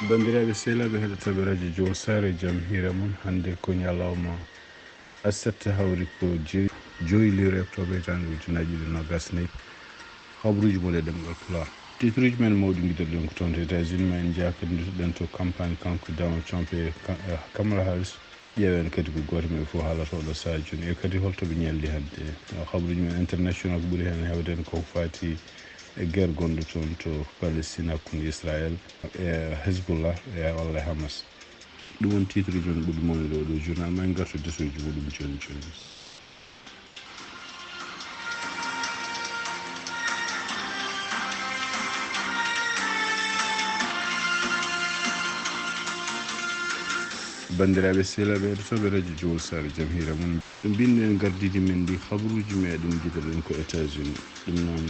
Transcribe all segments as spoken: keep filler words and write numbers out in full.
Banndiraaɓe sehlaaɓe heɗotooɓe radio Jowol Saare, jam hiira mon. Hannde ko ñalawma aset, hawri ko joy, joyi lewru oktoobar hitaande ujunaaji ɗiɗi e noogas e nayi. Habruuji mon e ɗemngal Pulaar. Titruuji men mawɗi ngiɗirɗen ko toon to États-Unis, ma en njaha kadi ndutoɗen to campagne kanko Donald Trump e Ka-, e Kamala Harris. Ƴeewen kadi ko gooto maɓɓe fof haalata oɗo sahaa jooni, e kadi holto ɓe ñalli hannde. Habruuji men international ko ɓuri heen heewde en ko faati e guerre gonɗo toon to Palestine hakkunde Israël e Hezbollah e walla e Hamas. Ɗum woni titre ji men ɓurɗi mawnude oɗo journal. Ma en ngartu e desooji muɗum jooni jooni. Banndiraaɓe sehlaaɓe heɗotooɓe radio Jowol Saare, jam hiira mon. Ɗum mbinno en gardiiɗi men ɗi, habruuji meɗen ngiɗirɗen ko États-Unis. Ɗum noon.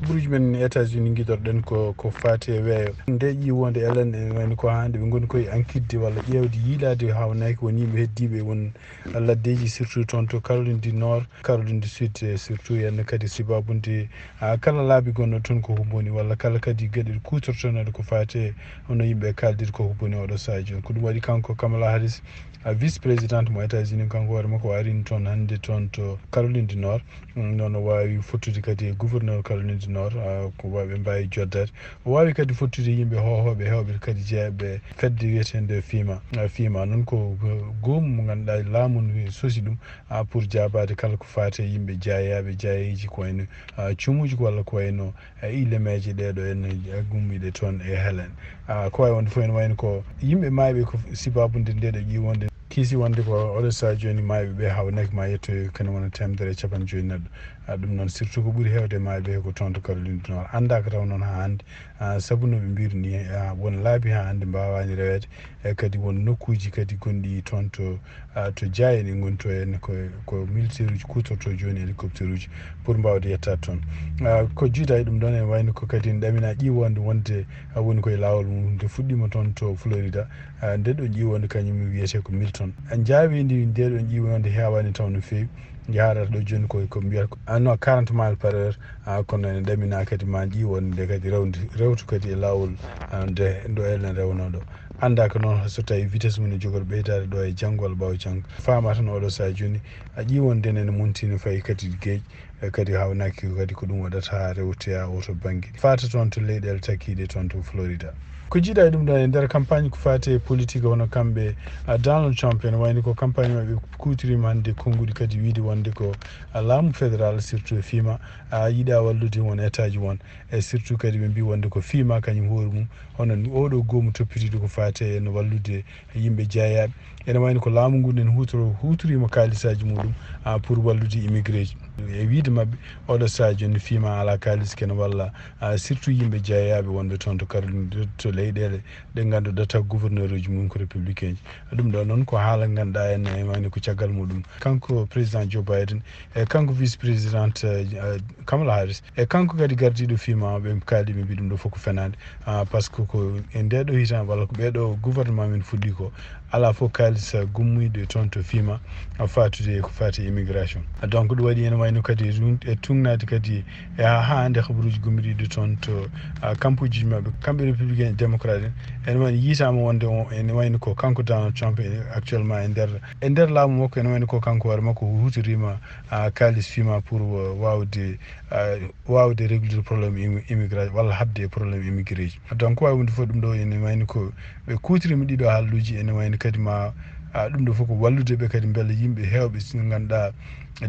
Habruuji men États-Unis ngiɗirɗen ko, ko faati e weeyo. Nde ƴiwonde Ellen en wayno ko hannde ɓe ngoni koye ankitde walla ƴeewde yiilaade hawnaaki won yimɓe heddiiɓe won laddeeji, surtout toon to Caroline du Nord, Caroline du Sud, eh, surtout, henna kadi sibaabude, ah, kala laabi gonɗo toon ko humboni, walla kala kadi geɗe ɗe kuutortonooɗe ko faati e hono yimɓe kaaldir ko humboni oɗo sahaa jooni. Ko ɗum waɗi kanko Kamala Harris, ah, vice présidente mo États-Unis, kanko hoore makko o arini toon hannde toon to Caroline du Nord. Mm, noon o waawi fottude kadi e gouverneur Caroline du Nord, ah, ko wa-, ɓe mbaawi joddaade. O waawi kadi fottude yimɓe hoohooɓe heewɓe kadi jeeyaɓe fedde wiyeteende FEMA. Ah, FEMA noon ko, ko goomu mo ngannduɗaa laamu no sosi ɗum, ah, pour jaabaade kala ko faati e yimɓe jaayaaɓe jaayeeji ko wayno, ah, cumuuji ko walla ko wayno, ah, illemeeje ɗee ɗo en, ah, gummiiɗe toon e Helen. Ah, ko waawi wonde fof ene wayno ko yimɓe maayɓe ko sibaabude ndee ɗo ƴiwonde. Kiisi wonde ko oɗo sahaa jooni maayɓe ɓe hawnaaki ma yettoyo kene wona teemedere e capanɗe joyi neɗɗo. Ah, ɗum noon surtout ko ɓuri heewde maayɓe ko toon to Caroline du Nord. Anndaaka taw noon haa hannde, ah, sabu no ɓe mbiri ni, ah, won laabi haa hannde mbaawaani reweede. E kadi won nokkuuji kadi gonɗi toon to, ah, to Jaayen en ngoni to en ko, ko militaire uji kuutorto jooni hélicoptère uji pour mbaawde yettaade toon. Ah, ko jiida e ɗum ɗoon ene wayno ko kadi ene ɗamina ƴiwonde wonde, ah, woni koye laawol mum. Nde fuɗɗiima toon to Florida, ah, nde ɗo ƴiwonde kañum wiyetee ko Milton. Ah, njaawendi nde ɗo ƴiwonde heewaani taw no feewi. Nde haɗata ɗo jooni ko, ko mbiyata ko, ah, non, quarante miles par heure. Ah, kono ene ɗamina kadi ma ƴiwonde nde kadi rewde, rewta kadi e laawol, ah, nde ɗo Ellen rewnoo ɗo. Anndaaka noon so tawi vitesse mum ne jogori ɓeydaade ɗo e janngo walla ɓaawo janngo. Faama tan oɗo sahaa jooni, a ƴiwonde nde ne munti no fayi kadi geeƴ, e kadi hawnaaki kadi ko ɗum waɗata haa rewtoya oo to bannge. Faata toon to leyɗeele takkiiɗe toon to Florida. Ko jiida e ɗum ɗo e nder campagne ko faati e politique hono kamɓe, ah, Donald Trump ene wayni ko campagne maɓɓe kuutoriima hannde konnguɗi kadi wiide wonde ko, ah, laamu fédéral surtout e FEMA, ah, yiɗa wallude won état ji won. E surtout kadi ɓe mbii wonde ko FEMA kañum hoore mum, hono ni oɗo goomu toppitiiɗo ko faati e no wallude yimɓe jeeyaaɓe. Ene wayno ko laamu ngu nen huutoro-, huutoriima kaalisaaji muɗum, ah, pour wallude immigré ji. E wiide maɓɓe, oɗo sahaa jooni FEMA alaa kaalis kene walla, ah, surtout yimɓe jeeyaaɓe wonɓe toon to Caroline, to leyɗeele ɗe ngannduɗaa taw gouverneur uji mum ko républicain ji. Ɗum ɗo noon ko haala ngannduɗaa en, e wayno ko caggal muɗum. Kanko président Joe Biden, e kanko vice présidente, eh, Kamala Harris, e kanko kadi gardiiɗo FEMA, ɓe kaali, ɓe mbii ɗum ɗo fof ko fenaande. Ah, par ce que ko e nde ɗo hitaande walla ko ɓee ɗo gouvernement men fuɗɗi ko, alaa fof kaalis gummiiɗo e toon to FEMA, ah, faatude e ko faati e immigration. Ah, donc ɗum waɗi ene wayno kadi run-, e tuugnaade kadi e haa hannde habaruuji gummiiɗi toon to, ah, kampuuji maɓɓe, kamɓe républicain e démocrate en. Ene wayno yiitaama wonde o, ene wayno ko kanko Donald Trump e actuellement e nder, e nder laamu makko, ene wayno ko kanko hoore makko huutoriima, ah, kaalis FEMA pour, ah, waawde, ah, waawde réglude problème immi-, immigration walla haɓde e problème immigré ji. Donc, ko waawi wonde fof ɗum ɗo ene wayno ko ɓe kuutoriima ɗiɗo haalluuji, ene wayno kadi ma, ah, ɗum ɗo fof ko wallude ɓe kadi mbele yimɓe heewɓe si ngannduɗaa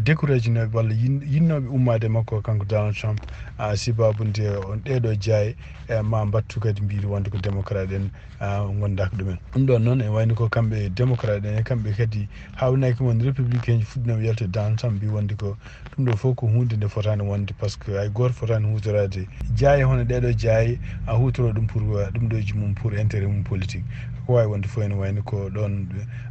découragé nooɓe walla yin-, yinnooɓe ummaade e makko kanko Donald Trump, ah, sibaabu nde on ɗee ɗo jaaye, eh, ma mbattu kadi mbiiri wonde ko démocrate en, ah, ngondaaka ɗumen. Ɗum ɗon noon, e wayno ko kamɓe démocrate en, e kamɓe kadi hawnaaki mon républicain ji fuɗɗinooɓe yaltude Donald Trump mbii wonde ko ɗum ɗo fof ko huunde nde fotaani wonde, par ce que hay gooto fotaani huutoraade jaaye hono ɗee ɗo jaaye, a huutoro ɗum pour, ah, ɗum ɗo ji mum pour intérêt mum politique. Ko waawi wonde fof ene wayno ko ɗoon,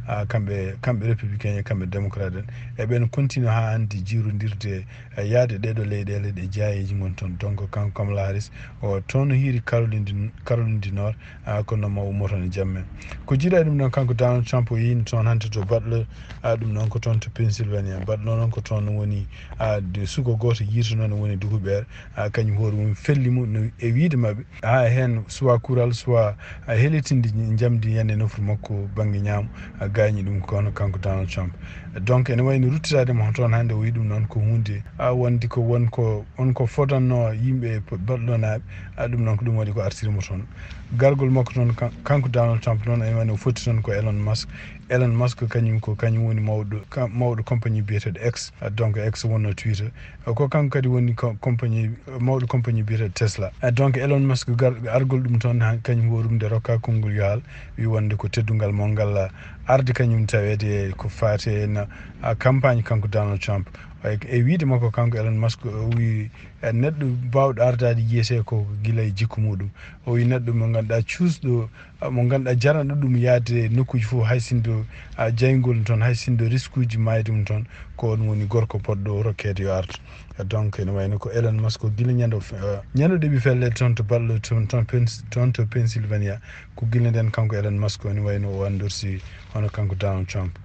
ah, kamɓe, kamɓe républicain e kamɓe démocrate en, e ɓen continue haa hannde jiirondirde, eh, yahde ɗeeɗo leyɗeele ɗe jaayeeji mum toon. Donc, kanko Kamala Harris, o toon hiiri Caroline du, Caroline du Nord, ah, kono ma ummoto no jamma. Ko jiiɗa ɗum ɗon, kanko Donald Trump o yehii toon hannde to Butler, ah, ɗum ɗon ko toon to Pennsylvania. Butler noon ko toon woni, ah, de suko gooto yiitunoo no woni duhuɓeere, ah, kañum hoore mum felli mo no e wiyde maɓɓe, haa heen soit kural, soit, ah, helitinde njamndi heen e nofru makko bannge ñaamo, ah, gaañi ɗum ko hono kanko Donald Trump. Donc, ene wayi no ruttitaade mo toon hannde, o wiyi ɗum noon ko huunde, ah, wonde ko won ko, won ko fodannoo yimɓe Butler naaɓe, ah, ɗum noon ko ɗum waɗi ko artiri mo toon. Gargol makko toon, kan-, kanko Donald Trump noon, ene wayi no foti toon ko Elon Musk. Elon Musk kañum ko kañum woni mawɗo, ka-, mawɗo compagnie biyeteeɗo X, ah, donc X wonnoo Twitter. Ko kanko kadi woni ko-, compagnie, mawɗo compagnie biyeteeɗo Tesla. Ah, donc Elon Musk gar-, argol ɗum toon, ha, kañum hoore mum nde rokka konngol yo haal, wi wonde ko teddungal mo ngal, ah, arde kañum taweede ko faati e na, ah, campagne kanko Donald Trump. E, e wiyde makko kanko Elon Musk, o wi, eh, neɗɗo baawɗo ardaade yiyetee ko gila e jikku muɗum. O wi neɗɗo mo ngannduɗaa cuusɗo, ah, mo ngannduɗaa jaranɗo ɗum yahde nokkuuji fof, hay sinno, ah, jayngol toon, hay sinno riskuuji maayde mum toon, ko on woni gorko potɗo rokkeede yo artu. Donc, ene wayno ko Elon Musk ko gila ñande o fe-, ah, ñande o ɗeɓi felleede toon to Butler, toon, toon Pens-, toon to Pennsylvania. Ko gila ndeen kanko Elon Musk, ene wayno o anndorsi hono kanko Donald Trump.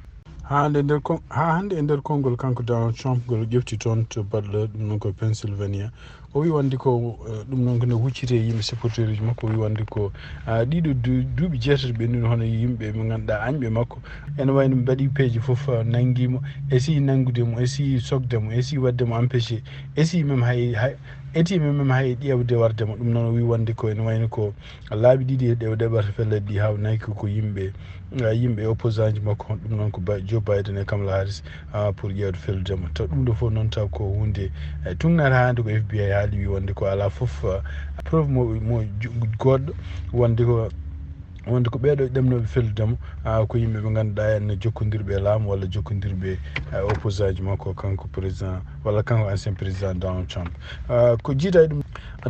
Haa hannde e nder kon-, haa hannde e nder konngol kanko Donald Trump ngol o ƴefti toon to Butler, ɗum noon ko Pennsylvania. O wi wonde ko, eh, ɗum noon ko nde hucciti e yimɓe supporteruuji makko. O wi wonde ko, ah, ɗiɗo du-, duuɓi jeetati ɓennuɗi hono yimɓe ɓe ngannduɗaa añɓe makko. Ene wayno mbaɗi peeje fof, ah, nanngi mo, esi nanngude mo, esi sokde mo, esi waɗde mo empêché, esi même hay, hay, eti même hay ƴeewde warde mo. Ɗum noon o wi wonde ko ene wayno ko laabi ɗiɗi e ɗe o ɗeɓata pellet ɗi haawnaki ko, ko yimɓe, ah, yimɓe opposant ji makko, ɗum noon ko Ba-, Joe Biden e Kamala Harris, ah, pour ƴeewde fellude mo. Taw ɗum ɗo fof noon taw ko huunde, eh, tuŋnata hannde ko F B I haali, wi wonde ko alaa fof, ah, preuve mo, mo ju-, goɗɗo wonde ko, wonde ko ɓeeɗo ɗemnooɓe fellude mo, ah, ko yimɓe ɓe ngannduɗaa en no jokkondirɓe e laamu walla jokkondirɓe, ah, opposant ji makko, kanko président walla kanko ancien président Donald Trump. Ah, ko jiida e ɗum,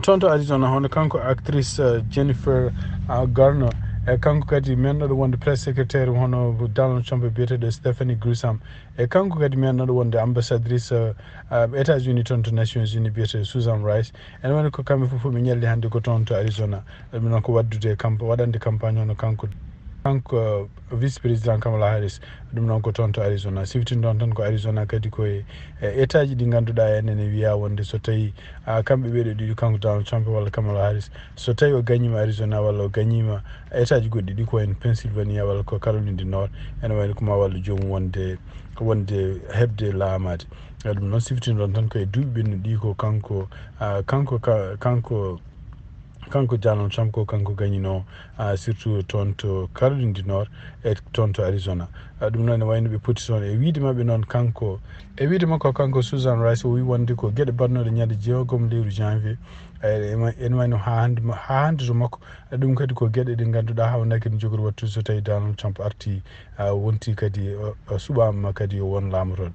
toon to Arizona, hono kanko actrice, ah, Jennifer, ah, Garner, e kanko kadi mennoɗo wonde presse secrétaire hono Donald Trump e biyeteeɗo Stephanie Grisham, e kanko kadi mennoɗo wonde ambassadrice, ah, ah, États-Unis toon to Nations Unies biyeteeɗo Susan Rice. Ene woni ko kamɓe fof ɓe ñalli hannde ko toon to Arizona. Ɗum noon ko waɗdude camp-, waɗande campagne hono kanko, kanko, uh, vice président Kamala Harris. Ɗum noon ko toon to Arizona. Siftin ɗon tan ko Arizona kadi ko e, e état ji ɗi ngannduɗaa en ene wiya wonde so tawi, ah, kamɓe ɓeeɗo ɗiɗo, kanko Donald Trump walla Kamala Harris, so tawi o gañiima Arizona walla o gañiima état ji goɗɗi ɗi ko en Pennsylvania walla ko Caroline du Nord, ene wayno ko ma wallu joomum wonde, wonde heɓde laamaade. Eh, ɗum noon siftin ɗon tan ko e duuɓi ɓennuɗi ɗi ko kanko, ah, kanko ka-, kanko kanko Donald Trump ko kanko gañinoo, ah, surtout toon to Caroline du Nord e toon to Arizona. Ah, ɗum noon ene wayno ɓe poti toon. E wiyde maɓɓe noon kanko, e wiyde makko kanko Susan Rice o wi wonde ko geɗe baɗnooɗe ñande jeegom lewru janvier, eh, ene wa-, ene wayno haa hannde ma-, haa hannde to makko. Ah, ɗum kadi ko geɗe ɗe ngannduɗaa haawnaki ene jogori waɗtude so tawi Donald Trump arti, ah, wonti kadi, o, o suɓaama kadi o won laamotooɗo.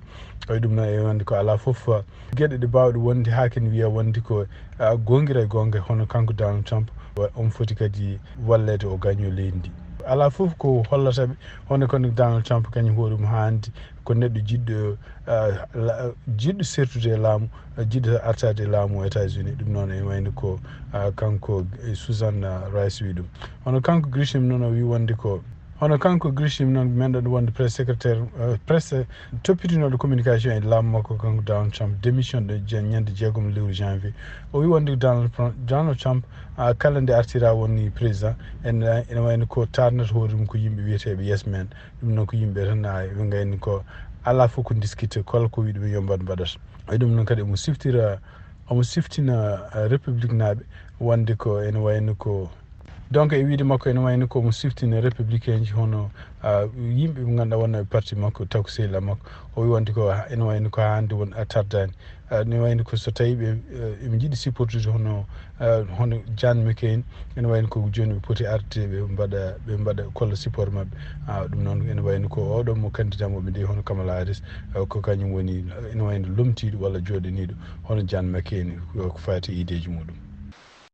Tawi ɗum noon e wonde ko alaa fof, ah, geɗe ɗe baawɗe wonde haa ken wiya wonde ko, ah, goongira e goonga hono kanko Donald Trump, wa-, on foti kadi walleede o gaño leydi ndi. Alaa fof ko hollata ɓe hono kono Donald Trump kañum hoore mum haa hannde ko neɗɗo jiɗɗo, ah, la-, jiɗɗo sertude e laamu, ah, jiɗɗo artaade e laamu États-Unis. Ɗum noon ene wayno ko, ah, kanko, eh, Susan, ah, Rice wi ɗum. Hono kanko Grisham noon o wi wonde ko Hono kanko Grisham noon, menɗo wonde presse secrétaire, eh, presse toppitinooɗo communication e laamu makko, kanko Donald Trump, démission ɗo jan-, ñande jeegom lewru janvier. O wi wonde Donald Trump, Donald Trump, ah, kala nde artira woni président, en, ene wayno ko tarnata hoore mum ko yimɓe wiyeteeɓe yes men. Ɗum noon ko yimɓe tan, ah, ɓe ngayni ko alaa fof ko ndiskitta, kala ko wi ɗum yo mbaɗ mbaɗat. E ɗum noon kadi omo siftira, omo siftina, ah, république naaɓe wonde ko ene wayno ko Donc, e wiyde makko, ene wayno ko mo siftini républicain ji hono, ah, yimɓe ɓe ngannduɗaa wonnooɓe parti makko, taw ko sehilaaɓe makko. O wi wonde ko ha-, ene wayno ko haa hannde won a tardaani. Ah, ene wayno ko so tawi ɓe, eh, ɓe njiɗi supportude hono, ah, hono John McCain, ene wayno ko jooni ɓe poti arde ɓe mbaɗa, ɓe mbaɗa kolla support maɓɓe. Ah, ɗum noon ene wayno ko oɗo mo candidat mo ɓe ndewi hono Kamala Harris, ah, ko kañum woni, ene wayno lomtiiɗo walla jooɗaniiɗo hono John McCain ko, ko faati e ideeji muɗum.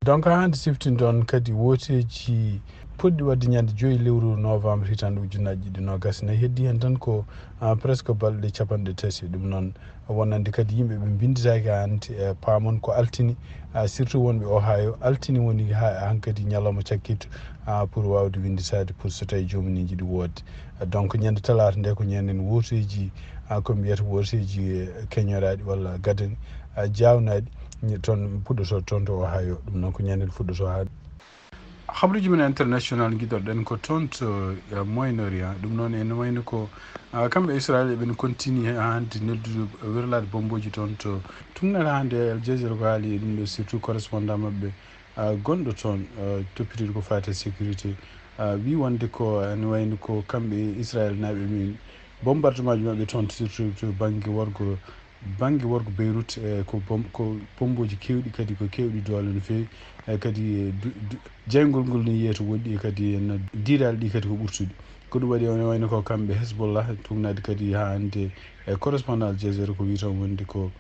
Donc, haa hannde siftinɗon kadi wooteeji puɗɗi waɗde ñande joyi lewru novembre hitaande ujunnaji ɗiɗi nogas. Ne heddi heen tan ko, ah, presque balɗe capanɗe tati. Ɗum noon, wonande kadi yimɓe ɓe mbinnditaaki haa hannde, eh, paamon ko altine, ah, surtout wonɓe Ohio, altine woni haa hankadi ñalawma cakkitto, ah, pour waawde winnditaade pour so tawii joomum en njiɗi wootde. Ah, donc, ñande talaata nde ko ñande wooteeji, ah, ko mbiyata wooteeji, eh, keñoraaɗi walla gadani, ah, jaawnaaɗi, ñi-, toon puɗɗotoo toon to Ohio. Ɗum noon ko ñande fuɗɗotoo haa. Habaruuji men international ngiɗorɗen ko toon to, eh, Moyen Orient. Ɗum noon ene wayno ko, ah, kamɓe Israel eɓen kontini haa hannde neldude werlaade bombooji toon to tunnel haa hannde. Al Jazeera ko haali e ɗum ɗo, surtout correspondant maɓɓe, ah, gonɗo toon, ah, toppitiiɗo ko faati e sécurité, ah, wi wonde ko ene wayno ko kamɓe Israel naaɓe min bombardement ji maɓɓe toon surtout to bannge worgo bannge worgo Beirut, e ko bom-, ko bombooji keewɗi kadi ko keewɗi doole no feewi, e kadi e du-, du-, jeyngol ngol ne yiyee to woɗɗi e kadi en diidaali ɗi kadi ko ɓurtuɗi. Ko ɗum waɗi ene wayno ko kamɓe Hezbollah tuugnaade kadi haa hannde e correspondant Al Jazeera ko wiyetee wonde ko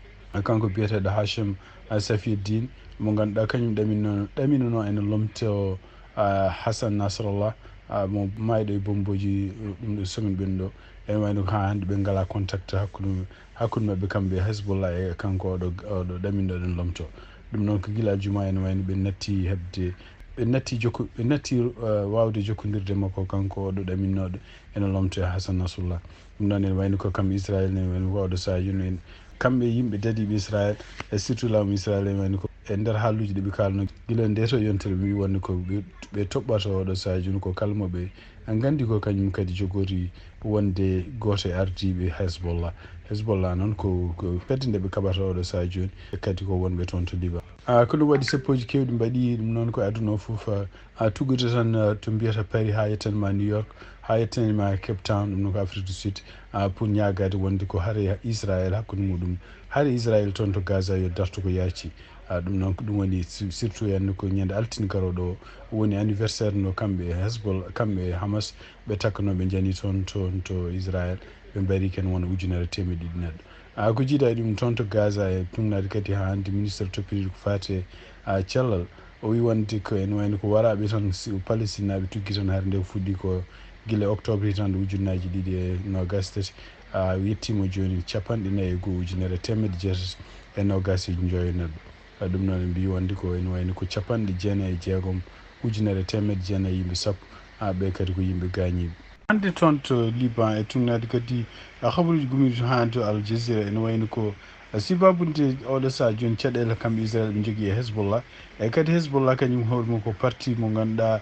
kanko biyeteeɗo Hachem Safieddine mo ngannduɗaa kañum ɗaminno, ɗaminanoo ene lomtoo, ah, Hassan Nasrallah, ah, mo maayɗo e bombooji, ɗum ɗo semaine ɓennuɗo. Ene wayno ko haa hannde ɓe ngalaa contact hakkunde, hakkunde maɓɓe kamɓe Hezbollah e kanko oɗo, oɗo ɗaminɗo ɗen lomto. Ɗum noon ko gila aljuma ene wayno ɓe natti heɓde, ɓe natti jokku-, ɓe natti, ah, waawde jokkondirde makko kanko oɗo ɗaminnooɗo ene lomto e Hassan Nasrallah. Ɗum noon ene wayno ko kamɓe Israel ne wayno ko oɗo sahaa jooni en, kamɓe yimɓe dadiiɓe Israel e surtout laamu Israel ene wayno ko e nder haalluuji ɗi ɓe kaalno gila nde to yontere ɓe mbi wonde ko ɓe, ɓe toɓɓata oɗo sahaa jooni ko kala mo ɓe nganndi ko kañum kadi jogori wonde gooto e ardiiɓe Hezbollah. Hezbollah noon ko, ko fedde nde ɓe kaɓata oɗo sahaa jooni, kadi ko wonɓe toon to Liban. Ah, ko ɗum waɗi seppooji keewɗi mbaɗi ɗum noon ko e aduna o fof, ah, ah, tuggude tan, ah, to mbiyata Paris haa yettan ma New York, haa yettan ma Cape Town, ɗum noon ko Afrique du Sud, ah, pour ñaagaade wonde ko hare Israel hakkunde muɗum, hare Israel toon to Gaza yo darto ko yaaci. Ah, ɗum noon ko ɗum woni si-, surtout en ko ñande altine garooɗo o woni anniversaire no kamɓe Hezbollah, kamɓe Hamas ɓe takkanoo ɓe njani toon, toon to Israel, ɓe mbari ken wona ujunere teemedde ɗiɗi neɗɗo. Ah, ko jiidaa e ɗum toon to Gaza e tuugnaade kadi haa hannde ministre toppitiiɗo ko faati e, ah, cellal, o wi wonde ko ene wayno ko waraaɓe tan si-, Palestinaaɓe tuggi tan hare nde fuɗɗi ko gila octobre hitaande ujunnaaji ɗiɗi e noogaas tati, ah, yettiima jooni capanɗe nayi e goo ujunere teemedde jeetati e noogaas e njoyo neɗɗo. Ah, ɗum noon en mbi wonde ko ene wayno ko capanɗe jeenayi e jeegom ujunere teemedde jeenayi yimɓe sappo, ah, ɓe kadi ko yimɓe gaañiiɓe. Hannde toon to Liban e tuugnaade kadi, ah, habaruuji gummiiɗi to haa to Al Jazeera ene wayno ko, ah, sibaabu nde oɗo sahaa jooni caɗeele kamɓe Israel ɓe njogii e Hezbollah. E kadi Hezbollah kañum hoore mum ko parti mo ngannduɗaa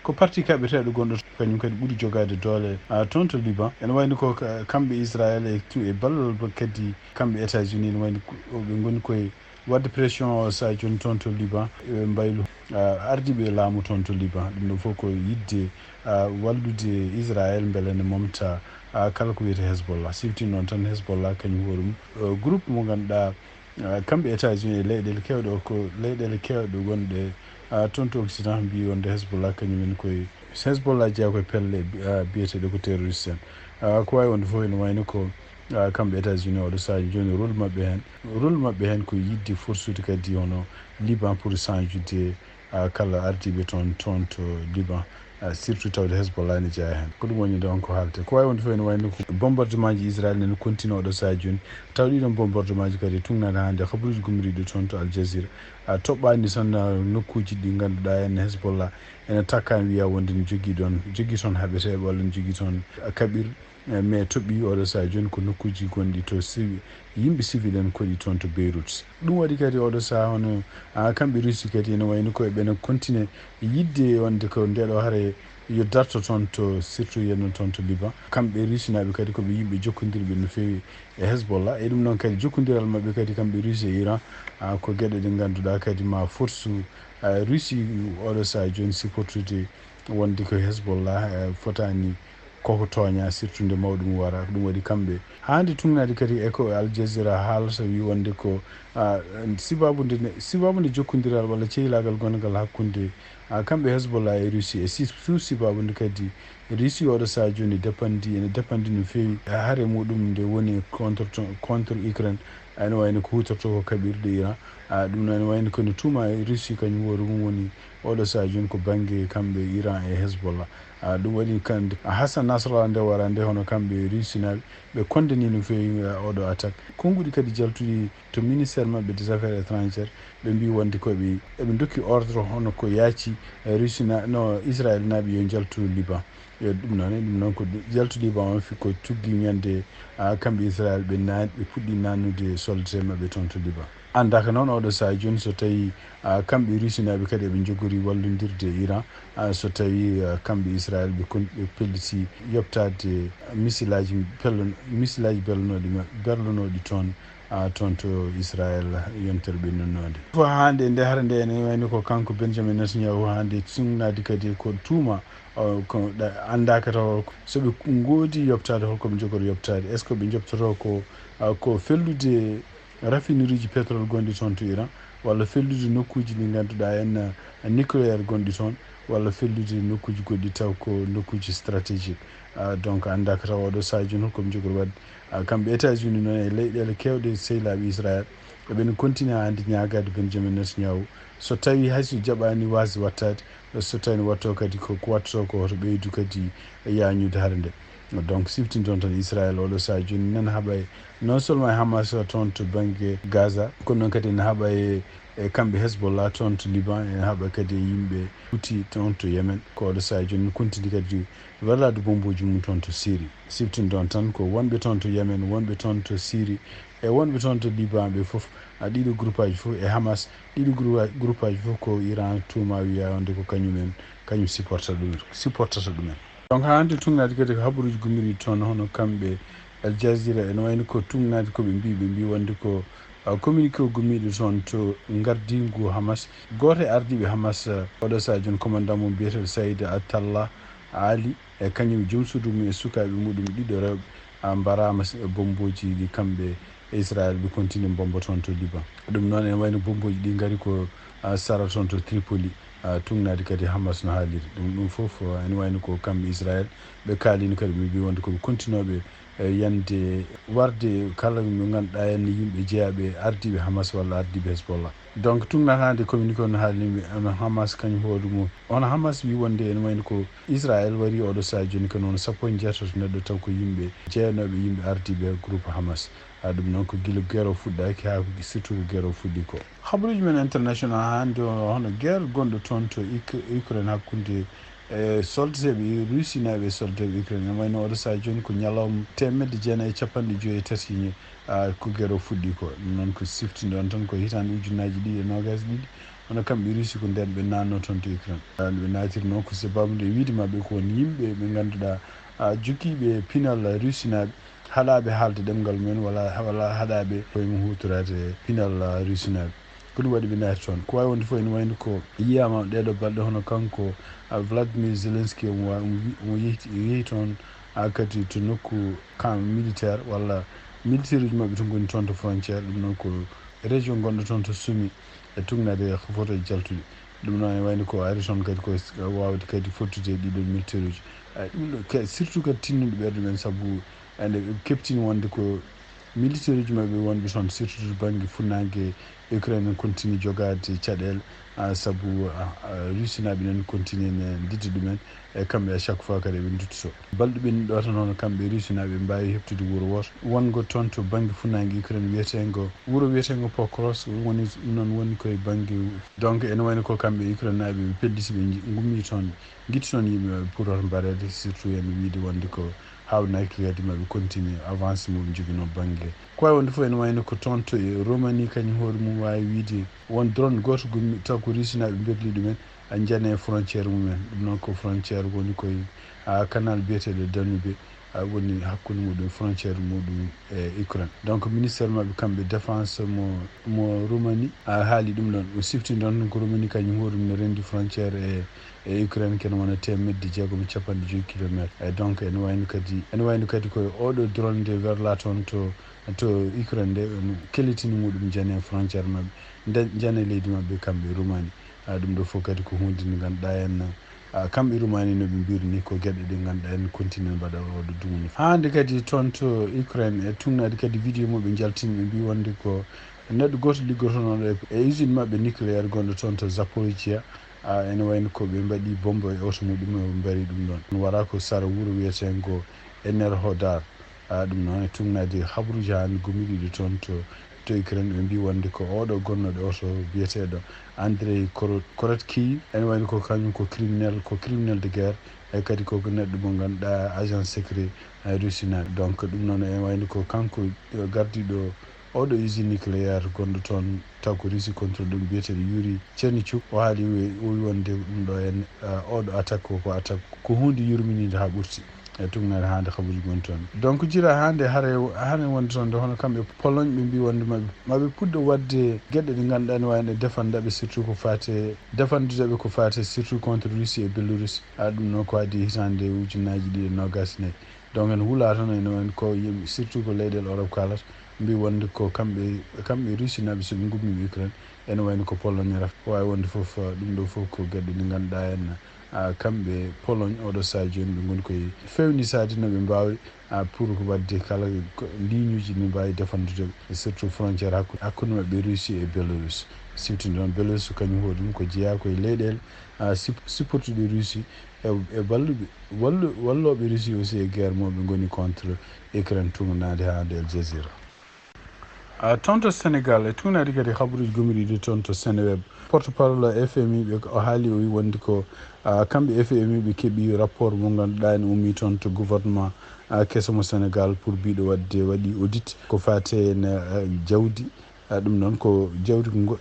ko parti kaɓeteeɗo gonɗo kañum kadi ɓuri jogaade doole, ah, toon to Liban. Ene wayno ko ka-, kamɓe Israel e tu-, e ballal ba-, kadi kamɓe États-Unis ene wayno ko, ɓe ngoni koye waɗde pression o sahaa jooni toon to Liban, e mbaylu, ah, ardiiɓe laamu toon to Liban. Ɗum ɗo fof ko yiɗde, ah, wallude Israel mbele ne momta, ah, kala ko wiyetee Hezbollah. Sifti noon tan Hezbollah kañum hoore mum, eh, groupe mo ngannduɗaa, ah, kamɓe États-Unis e leyɗeele keewɗe o ko leyɗeele keewɗe wonɗe, ah, toon to Occident mbi wonde Hezbollah kañum en koye Hezbollah jeyaa koye pelle, ah, biyeteeɗe ko terroriste en. Ah, ko waawi wonde fof ene wayno ko, ah, kamɓe États-Unis oɗo sahaa jooni rôle maɓɓe heen. Rôle maɓɓe heen ko yiɗde forsude kadi hono Liban pour change de, ah, kala ardiiɓe toon, toon to Liban, ah, surtout tawde Hezbollah ne jeyaa heen. Ko ɗum woni donc ko haaletee. Ko waawi wonde fof ene wayno ko bombardement ji Israel ne continue oɗo sahaa jooni. Taw ɗiɗon bombardement ji kadi e tuugnaade hannde habaruuji gummoriiɗi toon to Al Jazeera. Ah, toɓɓaani tan, ah, nokkuuji ɗi ngannduɗaa en Hezbollah ene takkaani wiya wonde ne jogii ɗoon, jogii toon haɓeteeɓe walla ne jogii toon, ah, kaɓir. Eh, mais toɓɓii oɗo sahaa jooni ko nokkuuji gonɗi to sivi-, yimɓe civil en koɗi toon to Beirut. Ɗum waɗi kadi oɗo sahaa hono, ah, kamɓe Russie kadi ene wayno ko eɓena continue yiɗde wonde ko ndeɗo hare yo darto toon to surtout yenno toon to Liban. Kamɓe Russie naaɓe kadi ko ɓe yimɓe jokkondirɓe no feewi e Hezbollah. E ɗum noon kadi jokkondiral maɓɓe kadi kamɓe Russie e Iran, ah, ko geɗe ɗe ngannduɗaa kadi ma force, ah, Russie oɗo sahaa jooni supportude wonde ko Hezbollah, eh, fotaani koko tooña, surtout nde mawɗum wara. Ko ɗum waɗi kamɓe. Haa nde tuugnaade kadi e ko Al Jazeera haalata, wi wonde ko, ah, sibaabu nde ne, sibaabu nde jokkondiral walla ceylaagal gongal hakkunde, ah, kamɓe Hezbollah e Russie, e si-, surtout sibaabu nde kadi Russie oɗo sahaa jooni dépend-, ene dépend no feewi e hare muɗum nde woni contre to-, contre Ukraine. Ene wayno ko huutorto ko kaɓirɗe Iran. Ɗum noon wayno kono tuuma e Russie kañum hoore mum woni oɗo sahaa jooni ko bannge kamɓe Iran e Hezbollah. Ɗum waɗi kamɓe Hassan Nasrallah nde wara nde hono kamɓe Russie naaɓe ɓe condamné no feewi oɗo attaque. Konnguɗi kadi jaltuɗi to ministère maɓɓe des affaires étrangères ɓe mbi wonde koɓe eɓe dokki ordre hono ko yaaci Russie na no Israël naaɓe yo jaltu Liban. Yo ɗum noon ɗum noon ko jaltu Liban on fi ko tuggi ñande kamɓe Israël ɓe naan ɓe puɗɗi nannude solde maɓɓe toon to Liban. Anndaaka noon oɗo sahaa jooni so tawi kamɓe Russie naaɓe kadi eɓe njogori wallondirde Iran, so tawi kamɓe Israël ɓe kon ɓe pelliti yoɓtaade missile aji pello missile aji berlanooɗi berlanooɗi toon toon to Israël yontere ɓennunoonde. Fof hannde nde hara nde ene wayno ko kanko Benjamin Netanyahu hannde suŋnaade kadi ko tuuma ko anndaaka taw so ɓe ngoodi yoɓtaade holko ɓe njogori yoɓtaade, est ce que ɓe njoɓtotoo ko ko fellude raffinerie ji pétrole gonɗi toon to Iran walla fellude nokkuuji ɗi ngannduɗaa en nucléaire gonɗi toon walla fellude nokkuuji goɗɗi taw ko nokkuuji stratégique. Donc anndaaka taw oɗo sahaa jooni holko ɓe njogori waɗde. Kamɓe États-Unis noon e leyɗeele keewɗe sehilaaɓe Israël eɓen continue hannde ñaagaade Benjamin Netanyahu so tawi hay so jaɓaani waasde waɗtaade so tawi ne waɗtoo kadi ko ko waɗtotoo ko hoto ɓeydu kadi yaañude hare nde. Donc siftinton tan Israël oɗo sahaa jooni nana haɓa e non seulement e Hamas toon to bannge Gaza kono noon kadi ene haɓa e e kamɓe Hezbollah toon to Liban ene haɓa kadi e yimɓe Houthi toon to Yemen ko oɗo sahaa jooni continue kadi werlaade bombooji mum toon to Syrie. Siftinton tan ko wonɓe toon to Yemen wonɓe toon to Syrie e wonɓe toon to Liban ɓe fof a ɗiɗo groupe aji fof e Hamas ɗiɗo groupe aji fof ko Iran tuuma wiya wonde ko kañum en kañum supporta ɗum supportata ɗumen. Donc haa hannde tuŋnaade kadi ko habaruuji gummiiɗi toon hono kamɓe Al Jazeera ene wayno ko tuŋnaade ko ɓe mbii ɓe mbii wonde ko communiqué o gummiiɗo toon to ngardiingu Hamas gooto e ardiiɓe Hamas oɗo sahaa jooni commandant mum biyeteeɗo Saïd Atallah Ali e kañum joom suudu mum e sukaaɓe muɗum ɗiɗo rewɓe mbaraama e bombooji ɗi kamɓe e Israël ɓe continue mbomba toon to Liban. Ɗum noon ene wayno bombooji ɗi ngari ko sara toon to Tripoli. Tuŋnaade kadi Hamas no haaliri ɗum ɗum fof ene wayno ko kamɓe Israël ɓe kaalino kadi ɓe mbi wonde koɓe continooɓe yande warde kala mo ngannduɗaa en yimɓe jeyaaɓe ardiiɓe Hamas walla ardiiɓe Hezbollah. Donc tuŋnataade communiqué on haalni ɓe ono Hamas kañum hoore mum ono Hamas wi wonde ene wayno ko Israël wari oɗo sahaa jooni kadi won sappo e jeetato neɗɗo taw ko yimɓe jeyanooɓe yimɓe ardiiɓe groupe Hamas. Ɗum noon ko gila guerre o fuɗɗaaki haa surtout ko guerre o fuɗɗi ko. Habaruuji men international hannde o hono guerre gonɗo toon to Ukraine hakkunde e soldateeɓe Russie naaɓe e soldateeɓe Ukraine ene wayno oɗo sahaa jooni ko ñalawma teemedde jeenayi e capanɗe joyi e tati ko guerre o fuɗɗi ko. Ɗum noon ko siftinɗon tan ko hitaande ujunnaaji ɗiɗi e noogaas ɗiɗi hono kamɓe Russie ko ndeen ɓe naatno toon to Ukraine. Ɓe naatiri noon ko sababude e wiide maɓɓe ko won yimɓe ɓe ngannduɗaa jogiiɓe pinal Russie naaɓe haɗaaɓe haalde ɗemngal mumen walla walla haɗaaɓe koye mum huutoraade pinal Russie naaɓe. Ko ɗum waɗi ɓe naati toon. Ko waawi wonde fof ene wayno ko yiyaama ɗeeɗo balɗe hono kanko Vladimir Zelensky omo wa- omo wi- omo yehi omo yehi toon kadi to nokku camp militaire walla militaire uji maɓɓe to ngoni toon to frontière ɗum noon ko région gonɗo toon to Sumi e tugnaade photo e jaltuɗi. Ɗum noon ene wayno ko ari toon kadi ko waawde kadi fottude e ɗiɗon militaire uji. Ɗum ɗo surtout kadi tinnude ɓerɗe men sabu ande ɓe keɓtini wonde ko militaire uji maɓɓe wonɓe toon surtout to bannge funnaange Ukraine en continue jogaade caɗeele sabu Russie naaɓe nen continue ne ndidda ɗumen e kamɓe à chaque fois kadi eɓe nduttoto balɗe ɓenni ɗo tan hono kamɓe Russie naaɓe mbaawi heɓtude wuro wooto wongo toon to bannge funnaange Ukraine wiyeteengo wuro wiyeteengo Pokros woni noon woni koye bannge donc ene wayno ko kamɓe Ukraine naaɓe ɓe pelliti ɓe ngummii toon ngitti toon yimɓe maɓɓe pour hoto mbareede surtout en wiide wonde ko haawnaaki kadi maɓe continue avance mo ɓe njoginoo bannge ko wawi wonde fof ene wayno ko toon to e Roumanie kañum hoore mum wawi wiide won drone goto gummi taw ko Russie naaɓe berli ɗumen a jane frontière mumen ɗum noon ko frontière woni koye canal biyeteɗo Danube woni hakkunde muɗum frontière muɗum e Ukraine donc ministère maɓɓe kamɓe défense mo mo Roumanie a haali ɗum ɗon o sifti ɗon ɗum ko Roumanie kañum hoore mum ne rendi frontière e e Ukraine kene wona teemedde jeegom e capanɗe joyi kilometre e donc ene wayno kadi ene wayno kadi koye oɗo drone nde werla toon to to Ukraine nde kellitini muɗum jane frontière maɓɓe nde jane leydi maɓɓe kamɓe Roumanie ɗum ɗo fof kadi ko hunde nde ngannduɗaa en kamɓe Roumanie no ɓe mbirni ko geɗe ɗe ngannduɗaa en continue mbaɗa oɗo dumunde haa nde kadi toon to Ukraine e tugnaade kadi vidéo mo ɓe jaltini ɓe mbi wonde ko Neɗɗo gooto liggoto noon e, e usine maɓɓe nucléaire gonɗo toon to Zaporizhia. A, ene wayno ko ɓe mbaɗi bombe e oto muɗum, ɓe mbari ɗum ɗoon. Wara ko sara wuro wiyeteengo Enerhodar. A, ɗum noon e tugnaade habruuji haa hannde gomɗiiɗo toon to, to Ukraine, ɓe mbii wonde ko oɗo gonnoɗo oto biyeteeɗo Andrei Koro-, Korotkiy. Ene wayno ko kañum ko criminel, ko criminel de guerre, e kadi ko neɗɗo mo ngannduɗaa agent secret, eh, russinaaɓe. Donc ɗum noon ene wayno ko kanko, eh, gardiiɗo oɗo usine nucléaire gonɗo toon, taw ko Russie contrôle ɗum, biyeteeɗo Yuri Chernechuk. O haali, o wi wonde ɗum ɗo en, eh, oɗo attaque ko, ko attaque, ko huunde yurminiinde haa ɓurti e tugnaade haa nde habaruuji ngon toon. Donc jira haa nde hare, haa nde wonde toon nde, hono kamɓe Pologne, ɓe mbii wonde maɓe, maɓe puɗɗo waɗde geɗe ɗe ngannduɗaa ne waawi nde defandaɓe, surtout ko faate, defandudeɓe ko faate surtout contre Russie e Belarus. A, ɗum noon ko adii hitaande ujunnaaji ɗiɗi e noogaas e nayi. Donc en hula tan ene wayno ko yimɓe, surtout ko leyɗeele Europe kaalata, mbii wonde ko kamɓe, kamɓe Russie naaɓe, so ɓe ngummima Ukraine, ene wayno ko Pologne ref. Ko waawi wonde fof, ɗum ɗo fof ko geɗe ɗe ngannduɗaa en, a, kamɓe Pologne oɗo sahaa jooni ɓe ngoni koye fewnisaade no ɓe mbaawi, a, pour ko waɗde kala ko liiñuuji ne mbaawi defandude, surtout frontière hakku-, hakkunde maɓɓe Russie e Belarus. Siftinde noon Belarus kañum hoore mum ko jeyaa koye leyɗeele, a, sip-, sipportuɗe Russie e, e balluɓe, wallu-, wallooɓe Russie aussi e guerre mo ɓe ngoni contre Ukraine, tugnaade haa nde Al Jazeera. A, toon to Sénégal, e tugnaade kadi habaruuji gomɗiiɗi toon to Seneweb, porte-parole F M I ɓe, o haali, o wi wonde ko, a, kamɓe F M I ɓe keɓi rapport mo ngannduɗaa ene ummii toon to gouvernement, a, keso mo Sénégal pour biiɗo waɗde, waɗi audit ko faate e, a, jawdi. A, ɗum noon ko jawdi ngo-,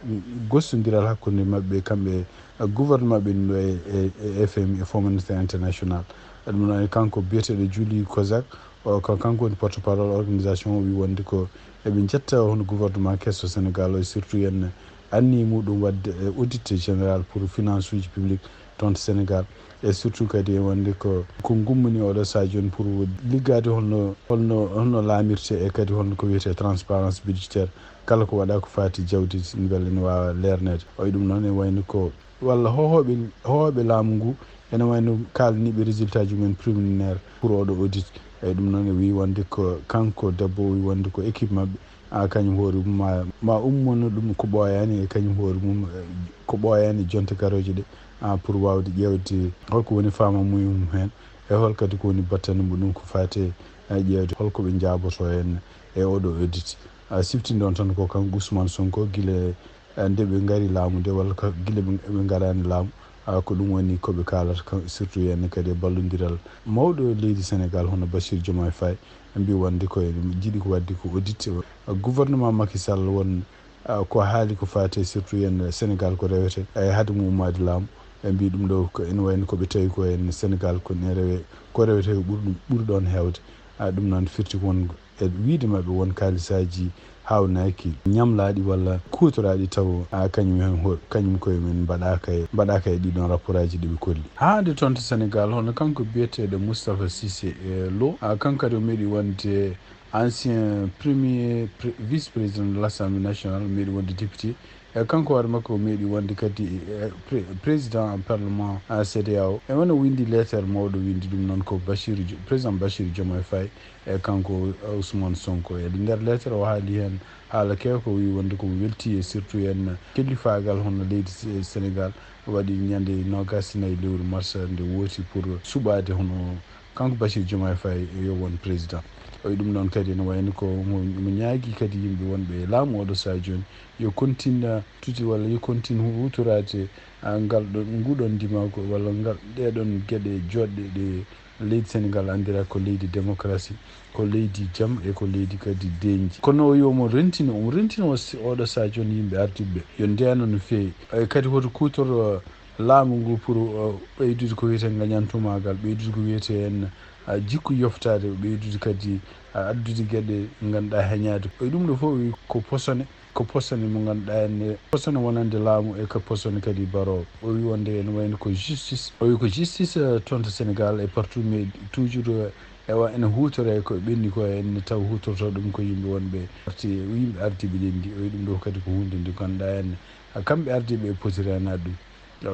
gostondiral hakkunde maɓɓe kamɓe, a, gouvernement ɓe ɗo e, e, e F M I, e Fonds Monétaire International. A, ɗum noon e kanko biyeteeɗo Julie Kozak, o, ko kanko woni porte-parole organisation o, wi wonde ko eɓe njetta hono gouvernement keso Sénégal o, e surtout en anniye muɗum waɗde, e, audit général pour finance uji publique toon to Sénégal. E surtout kadi e wonde ko, ko ngummani oɗo sahaa jooni pour liggaade holno, holno, holno laamirte e kadi holno ko wiyetee transparence budgétaire. Kala ko waɗaa ko faati jawdi mbele ne waawa leerneede. O, e ɗum noon e wayno ko walla hohooɓe, hohooɓe laamu ngu ene wayno kaalaniiɓe résultat ji mumen préliminaire pour oɗo audit. E ɗum noon e wi wonde ko kanko debbo o wi wonde ko équipe maɓɓe, a, kañum hoore mum ma, ma ummono ɗum ko ɓooyaani e kañum hoore mum, e ko ɓooyaani jonte garooje ɗe, a, pour waawde ƴeewde holko woni faamamuya mum heen e hol kadi ko woni battane mum ɗum ko faati e, e ƴeewde holko ɓe njaaboto heen e oɗo audit. A, siftinde on tan ko kanko Ousmane Sonko gila e, nde ɓe ngari laamu nde, walla ka, gila ɓe, ɓe ngaraani laamu, a, ko ɗum woni ko ɓe kaalata, kan, surtout heen kadi e ballondiral mawɗo leydi Sénégal hono Bassirou Diomaye Faye, ɓe mbii wonde ko ene jiɗi ko waɗde ko audit, a, gouvernement Macky Sall won, a, ko haali ko faati surtout heen Sénégal ko rewete, e hade mum ummaade laamu, ɓe mbii ɗum ɗo ko ene wayno ko ɓe tawi ko heen Sénégal ko ene rewe, ko rewete ko ɓuri ɗum, ɓuri ɗoon heewde, a, ɗum noon firti ko won e wiyde maɓɓe won kaalisaaji haawnaaki, ñamlaaɗi walla kuutoraaɗi taw, a, kañum heen ho-, kañum koye mum mbaɗaaka e, mbaɗaaka e ɗiɗon rapportaaji ɗi ɓe kolli. Haa nde toon to Sénégal, hono kanko biyeteeɗo Moustapha Cissé, e, Lo, a, kanko kadi o meeɗi wonde ancien premier pré-, vice-président de l'Assemblée nationale, meeɗi wonde député, e kanko hoore makko o meeɗi wonde kadi, e, pré-, président parlement, a, C E D E A O. E wano windi leeter mawɗo windi ɗum noon ko Bachir Djo-, président Bachir Diomaye Faye e kanko, e, Ousmane Sonko. E nder leeter o haali heen haala keewa, ko wi wonde ko welti e surtout heen kellifaagal hono leydi Se-, Sénégal waɗi ñande noogaas e nayi lewru mars nde wooti pour suɓaade hono kanko Bassirou Diomaye Faye yo won président. O wi ɗum noon kadi ene wayno ko mo, mo ñaagi kadi yimɓe wonɓe e laamu oɗo sahaa jooni yo continue tuti walla yo continue hutoraade, a, ngal ɗon, nguɗon ndimagu walla ngal, ɗeɗon geɗe joɗɗe ɗe leydi Sénégal anndira ko leydi démocratie, ko leydi jam e ko leydi kadi denji. Kono o wi omo rentino, omo rentino o si-, oɗo sahaa jooni yimɓe ardiɓe ɓe yo ndeno no feewi. E kadi hoto kuutoro laamu ngu pour, uh, ɓeydude ko wiyetee ngañantumaagal, ɓeydude ko wiyetee en, uh, jikku yoftaade, ɓeydude kadi, uh, addude geɗe ngannduɗaa heñaade. E ɗum ɗo fof o wi ko posone, ko posone mo ngannduɗaa en, posone wonande laamu e ko posone kadi baroowo. O wi wonde ene wayno ko justice. O wi ko justice, uh, toon to Sénégal e partout, mais toujours, uh, ewa ene huutoree ko ɓenni ko, ene taw huutortoo ɗum ko yimɓe wonɓe arti, yimɓe ardiiɓe leydi ndi. O wi ɗum ɗo kadi ko huunde nde ngannduɗaa en, uh, kamɓe ardiiɓe e poti reenaade ɗum.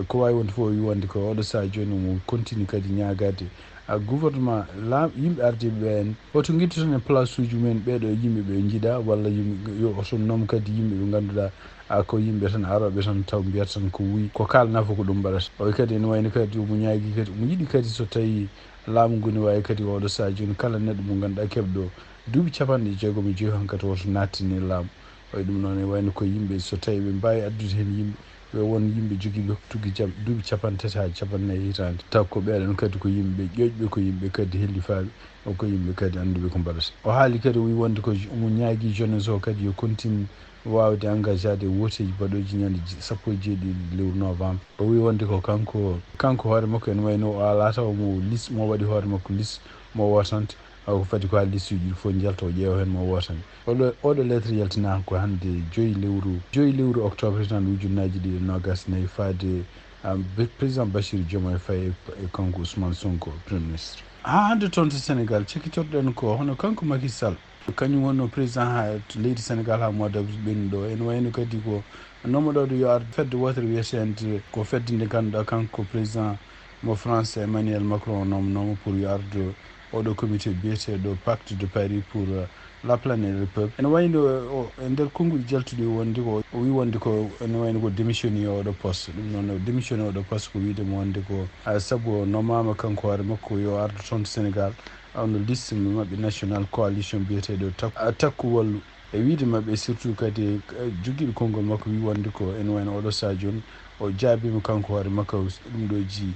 Ko waawi wonde fof, o wi wonde ko oɗo sahaa jooni omo continue kadi ñaagaade a gouvernement, laam, yimɓe ardiiɓe ɓe en, hoto ngittu tan e place uji mumen ɓeeɗo yimɓe ɓe njiɗa, walla yimɓe, yo hoto noom kadi yimɓe ɓe ngannduɗaa, a ko yimɓe tan arooɓe tan taw mbiyata tan ko wuy, ko kaalnaa fof ko ɗum mbaɗata. O wi kadi ene wayno kadi omo ñaagii kadi, omo yiɗi kadi so tawii laamu ngu ne waawi kadi oɗo sahaa jooni kala neɗɗo mo ngannduɗaa keɓɗo duuɓi capanɗe jeegom e joyi hankadi woto nattini laamu. Wayi ɗum noon, e wayno ko yimɓe, so tawii ɓe mbaawi addude heen yimɓe, ɓe won yimɓe jogiiɓe tuggi jam, duuɓi capanɗe tati haa capanɗe nayi hitaande. Taw ko ɓeeɗon kadi ko yimɓe ƴoƴɓe, ko yimɓe kadi hellifaaɓe, o ko yimɓe kadi annduɓe ko mbaɗata. O haali kadi, o wi wonde ko omo ñaagii jeunesse o kadi yo continue waawde engagade e wooteeji baɗooji ñande je-, sappo e jeeɗiɗi lewru novembre. O wi wonde ko kanko, kanko hoore makko ene wayno o alaa taw mo liste, mo waɗi hoore makko liste, mo wootante. Awa ko fadi ko haa liste uji ɗi fof njalta, o ƴeewa heen mo wootani. Oɗo, oɗo lettre yaltinaaka ko hannde joyi lewru, joyi lewru octobre tan ujunnaaji ɗiɗi e noogas e nayi faade, ah, be-, président Bassirou Diomaye Faye e, e kanko Ousmane Sonko, premier ministre. Haa hannde toon to Sénégal, cakkitorɗen ko hono kanko Macky Sall. Kañum wonno président haa to leydi Sénégal haa mois d'avril ɓennuɗo. Ene wayno kadi ko nommoɗo yo ar fedde wootere wiyeteende, ko fedde nde ngannduɗaa kanko président mo France Emmanuel Macron nomnooma pour yo ardu oɗo comité biyeteeɗo Pacte de Paris pour, euh, la planète et le peuple. Ene wayno, o, e nder konnguɗi jaltuɗi wonde ko, o wi wonde ko, ene wayno ko démissionné oɗo poste. Ɗum noon, o démissionné oɗo poste ko wiide mo wonde ko, ah, sabu o nomaama kanko hoore makko yo ardu toon to Sénégal, hono liste maɓɓe national coalition biyeteeɗo Tak-, ah, Takku Wallu. E wiyde maɓɓe, surtout kadi, eh, jogiiɗo konngol makko wi wonde ko ene wayno oɗo sahaa jooni, o jaabiima kanko hoore makko ɗum ɗo ji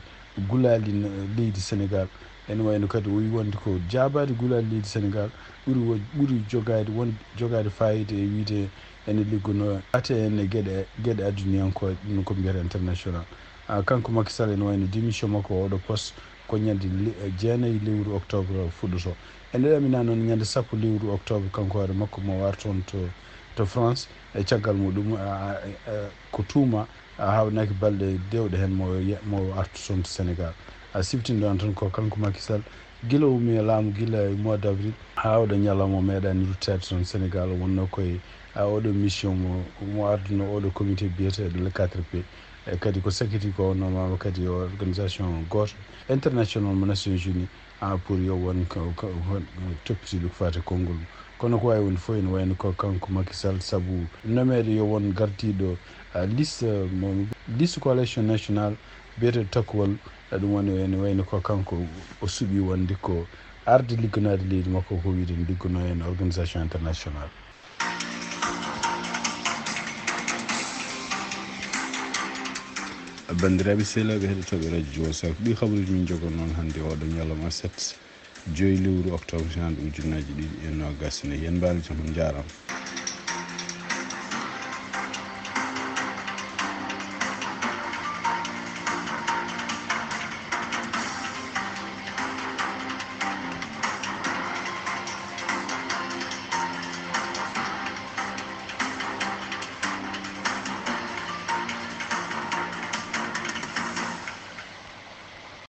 gulaali n-, leydi Sénégal. Ene wayno kadi o wi wonde ko jaabaade gulaali leydi Sénégal ɓuri wo-, ɓuri jogaade won, jogaade fayida e wiyde ene liggono ate en e geɗe, geɗe aduniyankooje, ɗum ko mbiyata international. Ah, kanko Macky Sall ene wayno démission makko oɗo poste ko ñande le-, jeenayi lewru octobre fuɗɗoto. E nder ɗamina noon, ñande sappo lewru octobre, kanko hoore makko mo warta toon to, to France. E caggal muɗum, a, a, a, ko tuuma, a, hawnaaki balɗe dewɗe heen mo ye-, mo arta toon to Sénégal. A siftinɗo an tan ko kanko Macky Sall, gila o ummi e laamu, gila e mois d'avril, haa oɗo ñalawma o meeɗaani ruttaade toon Sénégal. O wonnoo koye, a, oɗo mission mo, mo arduno oɗo comité biyeteeɗo le quatre P. E kadi ko sakkiti ko, o nomaama kadi o organisation gooto international mo Nations Unies, ah, pour yo won ko, ko, ko toppitiiɗo ko faati konngol. Kono ko waawi wonde fof ene wayno ko kanko Macky Sall, sabu nomeede yo won gardiiɗo, ah, liste, mo, liste coalition national biyeteeɗo Takku Wallu, ah, ɗum woni ene wayno ko kanko o suɓii wonde ko arde ligganaade leydi makko, ko wiyde ligganoo heen organisation international. Banndiraaɓe sehilaaɓe heɗotooɓe Radio Joosa, ko ɗii habaruuji min njogoo noon hannde oɗo ñalawma aset, joyi lewru octobre, hitaande ujunnaaji ɗiɗi e noogas e nayi. En mbaali jam, on njaaraama.